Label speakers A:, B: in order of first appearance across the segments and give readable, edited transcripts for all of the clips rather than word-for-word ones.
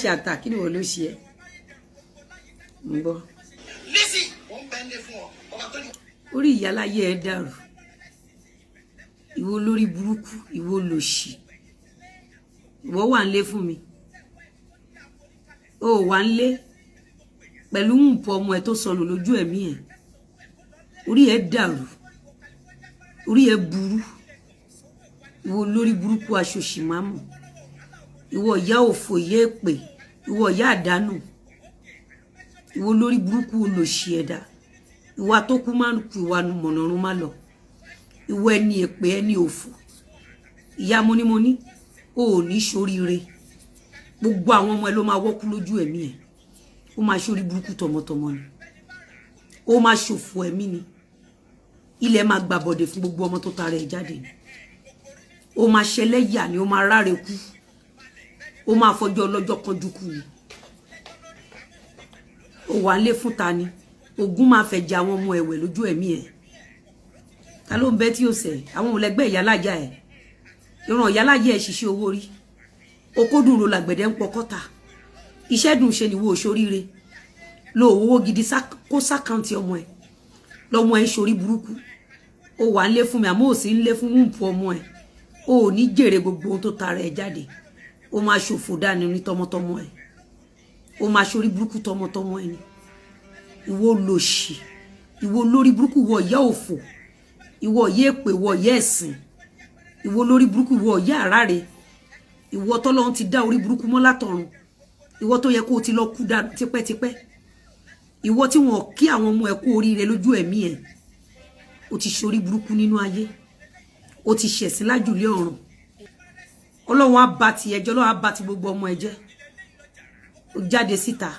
A: Ṣàtà, kí ni wọ́n ló ṣe ẹ́ ń gbọ́?
B: Lizzy, ó ń bẹ́ ń lé fún ọ ọba tó ní.
A: Orí ìyáláyé ẹ dàrú, ìwọ olórí burúkú, ìwọ olòṣì. Ìwọ wà ń lé fún mi, ó wà ń lé pẹ̀lú nǹkan ọmọ ẹ tó sọnù lójú ẹ̀mí ẹ̀. Orí ẹ dàrú, orí ẹ burú, ìwọ olórí burúkú aṣòṣì mámù, ìwọ ìyá òfò, ìyá èpè, ìwọ ìyá àdánù, ìwọ olórí burúkú olòṣì ẹ̀dá, ìwà tó kú máa ń kú, ìwà mọ̀nàrún má lọ, ìwọ ẹni èpè, ẹni òfò, ìyá monímoní, o ò ní ṣoríire. Gbogbo àwọn ọmọ ẹ ló máa wọ́kú lójú ẹ̀mí ẹ̀. Ó máa ṣorí burúkú tọmọtọmọ ni, ó máa ṣòfò ẹ̀mí ni. Ilẹ̀ máa gbàbọ̀dẹ̀ fún gbogbo ọmọ tó tara ẹ̀ jáde ni. Ó máa ṣẹlẹ́yà ni, ó máa ráre kú, ó máa fọjọ́ ọlọ́jọ́ kanjú kú ni. Ó wà lé fún ta ni? Ogun máa fẹ́ jẹ àwọn ọmọ ẹ̀wẹ̀ lójú ẹ̀mí ẹ̀. Ta ló ń bẹ tí ó sẹ̀? Àwọn òlẹ́gbẹ́ ìyáláyà ẹ̀, ìran ìyáláyà ẹ̀ ṣiṣẹ́ owó rí okódùn ro làgbẹ̀dẹ̀ ń pọkọ́ta. Iṣẹ́ dùn ṣe ni wo òṣoríire lo owó gidi kó s'account ọmọ ẹ̀ lọ́mọ ẹ̀ ń ṣorí burúkú. Ó wà ń lé fún mi, àmọ́ ò sí ń lé fún wùǹpù ọmọ ẹ̀. Ó ò ní jèrè gbogbo ohun tó tara ẹ̀ jáde. Ó máa ṣòfò dànù ní tọmọtọmọ ẹ̀. Ó máa ṣorí burúkú tọmọtọmọ ẹ̀ ni. Ìwọ olòṣì, ìwọ olórí burúkú, ìwọ ìyá òfò, ìwọ ìyá èpè, ìwọ ìyá ẹ̀sìn, ìwọ olórí burúkú, ìwọ ìyá àráre, ìwọ tọ́lọ́run ti dá orí burúkú mọ́ látọ̀run, ìwọ tó yẹ kó o ti lọ kú dá tipẹ́tipẹ́, ìwọ tí wọn kí àwọn ọmọ ẹ kú oríire lójú ẹ̀mí ẹ̀. O ti ṣorí burúkú nínú ayé, o ti ṣẹ̀sín lájùlé ọ̀run. Ọlọ́run á bá ti ẹjọ́, Ọlọ́run á bá ti gbogbo ọmọ ẹ jẹ́. Ó jáde síta,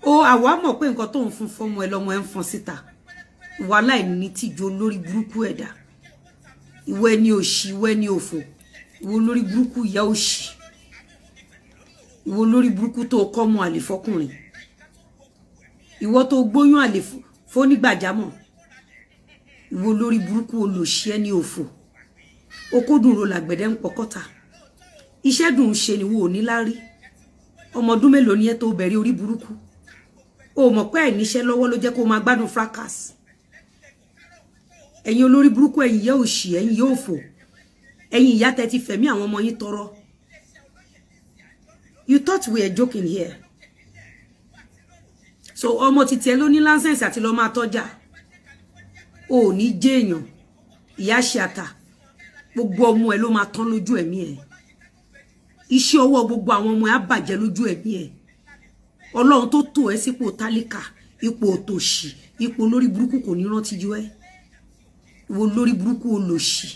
A: ó àwa mọ̀ pé nǹkan tó ń fún fọ́mọ ẹ lọ́mọ ẹ ń fọn síta. Ìwà aláìní tìjú, olórí burúkú ẹ̀dá, ìwọ ẹni òṣì, ìwọ ẹni òfò, ìwọ olórí burúkú, ìyá òṣì, ìwọ olórí burúkú tó kọ́ mọ àlè fọkùnrin, ìwọ tó gbóyún àlè fónígbàjámọ̀, ìwọ olórí burúkú olòṣì, ẹni òfò. Okódùn ro làgbẹ̀dẹ̀ ń pọkọ́ta. Iṣẹ́ dùn ṣe ni wo ò ní lárí. Ọmọ ọdún mélòó ni ẹ tó bẹ̀rẹ̀ orí burúkú? O mọ̀ pé àìníṣẹ́ lọ́wọ́ ló jẹ́ kó máa gbádùn fracas. Ẹ̀yin olórí burúkú, ẹ̀yin ìyá òṣì, ẹ̀yin ìyá òfò, ẹ̀yin ìyá tẹ́ ti fẹ̀mí àwọn ọmọ yín tọrọ. You thought we were joking here. So ọmọ títí ẹ ló ní license àti lọ máa tọ́jà. O ò ní jẹ́ èèyàn. Ìyá ṣe àtà, gbogbo ọmọ ẹ ló máa tán lójú ẹ̀mí ẹ. Iṣẹ́ ọwọ́ gbogbo àwọn ọmọ ẹ á bàjẹ́ lójú ẹ̀mí ẹ. Ọlọ́run tó tò ẹ́ sípò tálíkà, ipò òtòṣì, ipò lórí burúkú, kò ní rántí ju ẹ́. Ìwọ lórí burúkú olòṣì,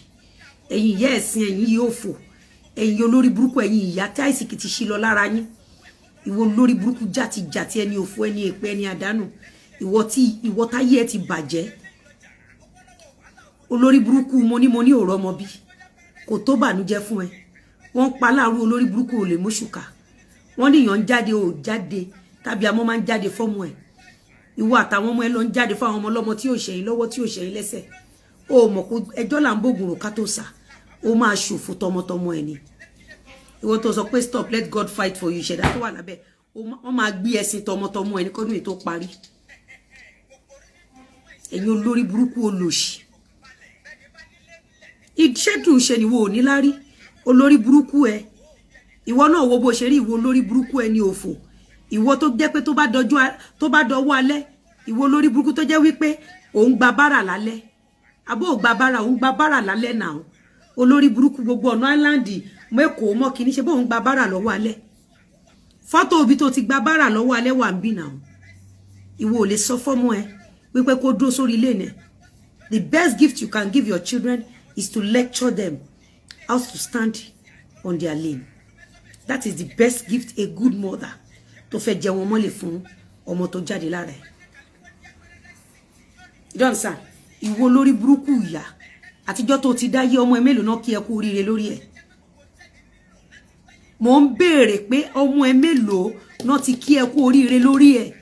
A: ẹ̀yin ìyá ẹ̀sìn, ẹ̀yin yóò fò, ẹ̀yin olórí burúkú, ẹ̀yin ìyá tí àìsíkì ti ṣí lọ lára yín, ìwọ olórí burúkú jàtijàti, ẹni òfò, ẹni èpè, ẹni àdánù, ìwọ tí ìwọ táyé ẹ ti bàjẹ́, olórí burúkú. Monímoní ò rọmọ bí kò tó bànújẹ́ fún ẹ. Wọ́n ń pa láàrú, olórí burúkú, ò lè mọ́ṣùkà. Wọ́n níyàn ń jáde, ò jáde, tàbí àmọ́ máa ń jáde fọ́mọ ẹ̀. Ìwọ àtàwọn ọmọ ẹ lọ ń jáde fáwọn ọmọ ọlọ́mọ tí ò ṣẹ̀yìn lọ́wọ́, tí ò ṣẹ̀yìn lẹ́sẹ̀. O mọ̀ pé ẹjọ́ là ń bògùn rò ká tó sà. Ó máa ṣòfò tọmọtọmọ ẹ ni. Ìwọ tó sọ pé "Stop, let God fight for you", ìṣẹ̀dá tó wà lábẹ́ wọ́n máa gbé ẹṣin tọmọtọmọ ẹ ní kọ́dún yìí tó parí. Ẹ̀yin olórí burúkú olòṣì, iṣẹ́ dùn ṣe ni wo ò ní lárí. Olórí burúkú ẹ, ìwọ náà wo bó ṣe rí. Ìwọ olórí burúkú, ẹ ní òfò, ìwọ tó jẹ́ pé tó bá dọwọ́ alẹ́, ìwọ olórí burúkú tó jẹ́ wípé òun gba bárà lálẹ́, àbó ò gba bárà, òun gba bárà lálẹ́ náà. Olórí burúkú, gbogbo ọ̀nà island mẹ́kọ̀ọ́ mọ́ kìíní ṣe bóun gba bárà lọ́wọ́ alẹ́. Fọ́tò òbí tó ti gba bárà lọ́wọ́ alẹ́ wà ń bì náà. Ìwọ ò lè sọ fọ́mọ ẹ wípé kó dúró sórí ilé nẹ. The best gift you can give your children is to lecture them how to stand on their lane. That is the best gift a good mother tó fẹ́ jẹ wọn mọ́lẹ̀ fún ọmọ tó jáde lára ẹ̀. You don't understand? Ìwọ lórí burúkú ìyá, àtijọ́ tó ti dáyé, ọmọ ẹ mélòó náà kí ẹ kú oríire lórí ẹ̀? Mò ń béèrè pé ọmọ ẹ mélòó náà ti kí ẹ kú oríire lórí ẹ̀?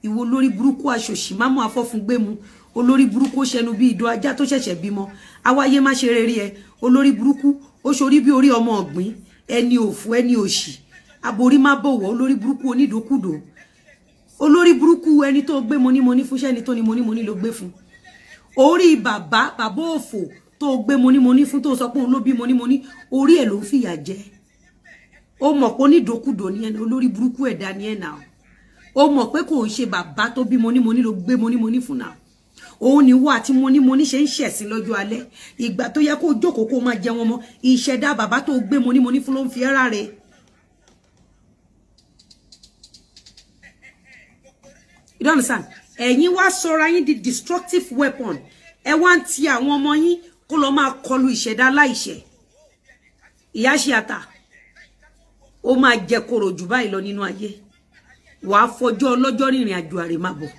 A: Ìwọ lórí burúkú aṣòṣì mámú afọ́fúngbẹ́mu, olórí burúkú, ó ṣẹnu bí ìdó ajá tó ṣẹ̀ṣẹ̀ bímọ, awáyé má ṣe rere ẹ. Olórí burúkú, ó ṣorí bí orí ọmọ ọ̀gbìn, ẹni òfò, ẹni òṣì. Aborí má bọ̀wọ̀, olórí burúkú, onídòkúdò, olórí burúkú. Ẹni tó gbé monímoní fún, ṣẹ́ni tó ní monímoní ló gbé fún? Orí bàbá bàbá òfò tó gbé monímoní fún, tó sọ pé òun ló bí monímoní, orí ẹ̀ ló ń fìyà jẹ. Ó mọ̀ pé onídòkúdò ní ẹni, olórí burúkú ẹ̀dá ní ẹ̀ náà. Ó mọ̀ pé kò ń ṣe bàbá tó bí monímoní ló gbé monímoní fún náà. Òun ni wọ́n àti monímoní ṣe ń ṣẹ̀sín lọ́jọ́ alẹ́. Ìgbà tó yẹ kó jókòó, kó máa jẹ wọn mọ́, ìṣẹ̀dá bàbá tó gbé monímoní fún ló ń fi ẹ́ ráre. You don't understand? Ẹ̀yin wá sọra yín di destructive weapon. Ẹ wá ń ti àwọn ọmọ yín kó lọ máa kọlu ìṣẹ̀dá aláìṣẹ̀. Ìyá ṣe àtà, ó máa jẹ koro jù báyìí lọ nínú ayé. Wàá fọjọ́ ọlọ́jọ́ rìnrìn àjò àrèmábọ̀.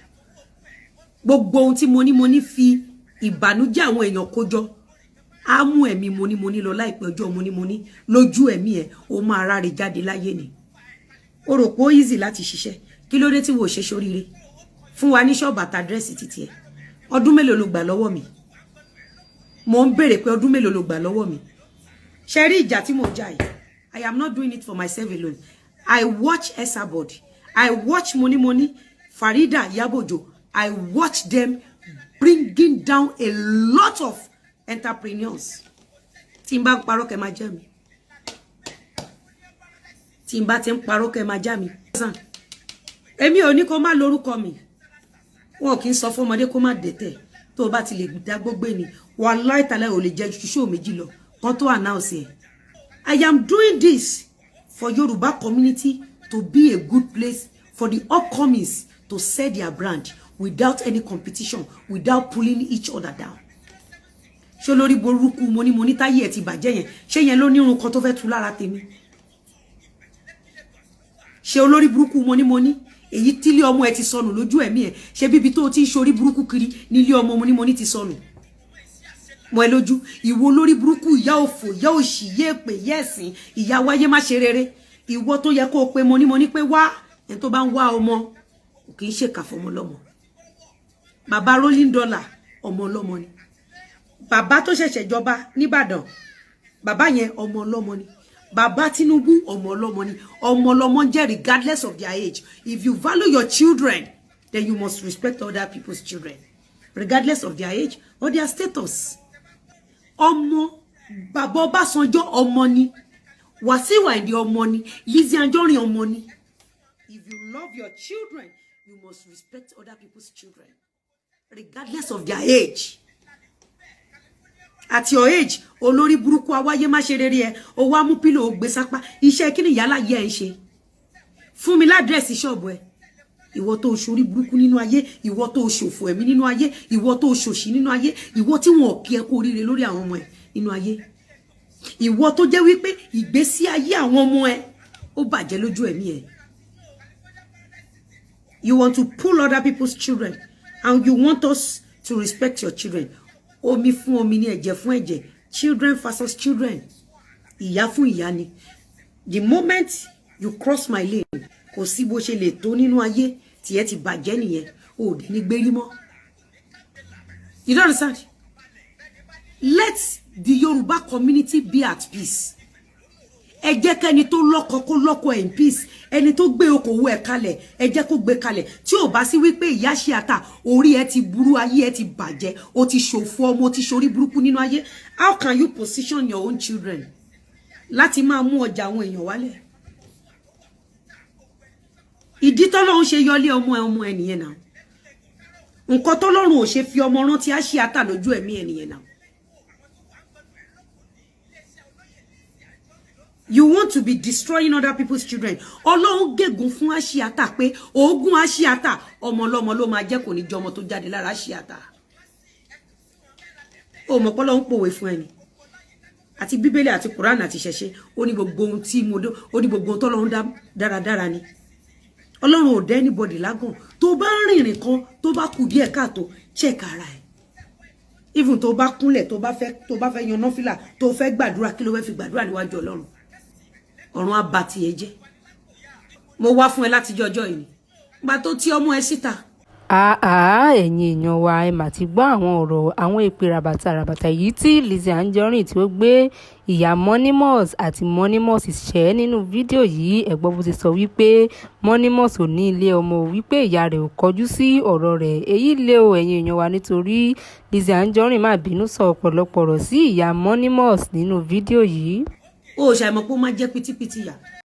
A: Gbogbo ohun tí mo ní, mo ní fi ìbànújẹ́ àwọn èèyàn kójọ, á mú ẹ̀mí mo ní, mo ní lọ láìpẹ́ ọjọ́. Mo ní, mo ní lójú ẹ̀mí ẹ̀, ó máa ráre jáde láyé ni. Ó rò pé ó easy láti ṣiṣẹ́. Kí ló dé tí wò ṣe ṣoríire? Fún wa ní ṣọ́ọ̀bù àti address títí ẹ̀. Ọdún mélòó ló gbà lọ́wọ́ mi? Mo ń béèrè pé ọdún mélòó ló gbà lọ́wọ́ mi? Ṣe rí ìjà tí mo jà yìí, I am not doing it for myself alone. I watch Esabod, I watch Money Money, Farida Iyabojo. I watch them bringing down a lot of entrepreneurs. Tí n bá ń parọ́, kẹ́ máa já mi. Tí n bá ti ń parọ́, kẹ́ máa já mi. Èmi ò ní kó má lórúkọ mi. Wọn kì í sọ fún ọmọdé kó má dẹ̀tẹ̀. Tó o bá ti lè dá gbógbé ni wàláhì tàlẹ́, ò lè jẹ́ ṣíṣó méjì lọ kan tó announce ẹ̀. I am doing this for Yoruba community to be a good place for the upcomings to sell their brand without any competition, without pulling each other down. Ṣé lórí burúkú mo ní, mo ní táyé ẹ̀ ti bàjẹ́ yẹn, ṣé yẹn ló nírun kan tó fẹ́ tu lára tèmi? Ṣé olórí burúkú mo ní, mo ní èyí tílé ọmọ ẹ ti sọnù lójú ẹ̀mí ẹ̀, ṣé bíbi tó ti ń ṣorí burúkú kiri nílé ọmọ mo ní, mo ní ti sọnù mọ ẹ lójú? Ìwọ olórí burúkú, ìyá òfò, ìyá òṣì, yé èpè, yé ẹ̀sìn, ìyá wáyé má ṣe rere. Ìwọ tó yẹ kó o pe mo ní, mo ní pé wá, ẹni tó bá ń wá ọmọ kì í ṣèkà fọmọ lọ́mọ. Bàbá Rolling Dollar, ọmọ ọlọ́mọ ni. Bàbá tó ṣẹ̀ṣẹ̀ jọba nìbàdàn, bàbá yẹn, ọmọ ọlọ́mọ ni. Bàbá Tinubu, ọmọ ọlọ́mọ ni. Ọmọ ọlọ́mọ jẹ́ regardless of their age. If you value your children, then you must respect other people's children regardless of their age or their status. Ọmọ bàbá Ọbásanjọ́, ọmọ ni. Wàsíù Àyìndé, ọmọ ni. Lizzy Anjorin, ọmọ ni. If you love your children, you must respect other people's children regardless of their age. At your age, olórí burúkú awáyé má ṣe rere ẹ, o wá mú pillow, ó gbé sápá. Iṣẹ́ kí ni ìyálà yẹ ẹ ń ṣe? Fún mi l'address ṣọ́ọ̀bù ẹ. Ìwọ tó ṣorí burúkú nínú ayé, ìwọ tó ṣòfò ẹ̀mí nínú ayé, ìwọ tó ṣòṣì nínú ayé, ìwọ tí wọn ò kí ẹ kú oríire lórí àwọn ọmọ ẹ nínú ayé, ìwọ tó jẹ́ wípé ìgbésí ayé àwọn ọmọ ẹ ó bàjẹ́ lójú ẹ̀mí ẹ. You want to pull other people's children and you want us to respect your children. Omi fún omi ní, ẹ̀jẹ̀ fún ẹ̀jẹ̀. Children versus children, ìyá fún ìyá ni. The moment you cross my lane, kò sí bó ṣe lè tó nínú ayé, tiẹ̀ ti bàjẹ́ nìyẹn. O ò dé ní gbérí mọ́. You don't understand? Let the Yoruba community be at peace. Ẹ jẹ́ kẹ́ni tó lọ́kọ kó lọ́kọ in peace. Ẹni tó gbé okòwò ẹ̀ kalẹ̀, ẹ jẹ́ kó gbé kalẹ̀. Tí ò bá sí wípé ìyá ṣe àtà, orí ẹ ti burú, ayé ẹ ti bàjẹ́, o ti ṣòfò ọmọ, o ti ṣorí burúkú nínú ayé. How can you position your own children láti máa mú ọjà àwọn èèyàn wálẹ̀? Ìdí tọ́lọ́run ṣe yọlé ọmọ ẹ, ọmọ ẹ nìyẹn náà. Nǹkan tọ́lọ́run ò ṣe fi ọmọ rántí á ṣe àtà lójú ẹ̀mí ẹ nìyẹn náà. You want to be destroying other people's children. Ọlọ́run gégùn fún àṣìátà pé oògùn àṣìátà, ọmọ ọlọ́mọ ló máa jẹ́, kò ní jọmọ tó jáde lára àṣìátà. Ó mọ̀ pé Ọlọ́run pòwe fún ẹni àti Bíbélì àti Quran àti ìṣẹ̀ṣe. Ó ní gbogbo ohun tí mo dó, ó ní gbogbo ohun tọ́lọ́run dá dáradára ni. Ọlọ́run ò dá anybody lágàn. Tó bá ń rìnrìn kan tó bá kù díẹ̀ káàtó, check ara ẹ̀. Even tó bá kúnlẹ̀, tó bá fẹ́ yan náfìlà, tó fẹ́ gbàdúrà, kí ló fẹ́ fi gbàdúrà níwájú Ọlọ́run? Ọ̀run á bà tiẹ̀ jẹ́. Mo wá fún ẹ látijọ́ ọjọ́ yìí gba tó tí ọmọ ẹ síta.
C: Àá, ẹ̀yin èèyàn wa, ẹ mà ti gbọ́ àwọn ọ̀rọ̀ àwọn èpè ràbàtà-ràbàtà yìí tí Lizzy Anjorin tí ó gbé ìyá Monimus àti Monimus ṣẹ́ nínú fídíò yìí. Ẹ gbọ́ bó ti sọ wípé Monimus ò ní ilé ọmọ, wípé ìyá rẹ̀ ò kọjú sí ọ̀rọ̀ rẹ̀. Èyí lé o, ẹ̀yin èèyàn wa, nítorí Lizzy Anjorin má bínú sọ ọ̀pọ̀lọpọ̀ ọ̀rọ̀ sí ìyá Monimus nínú fídíò yìí.
A: O ò ṣàìmọ̀ pé ó máa jẹ́ pítípítí yà.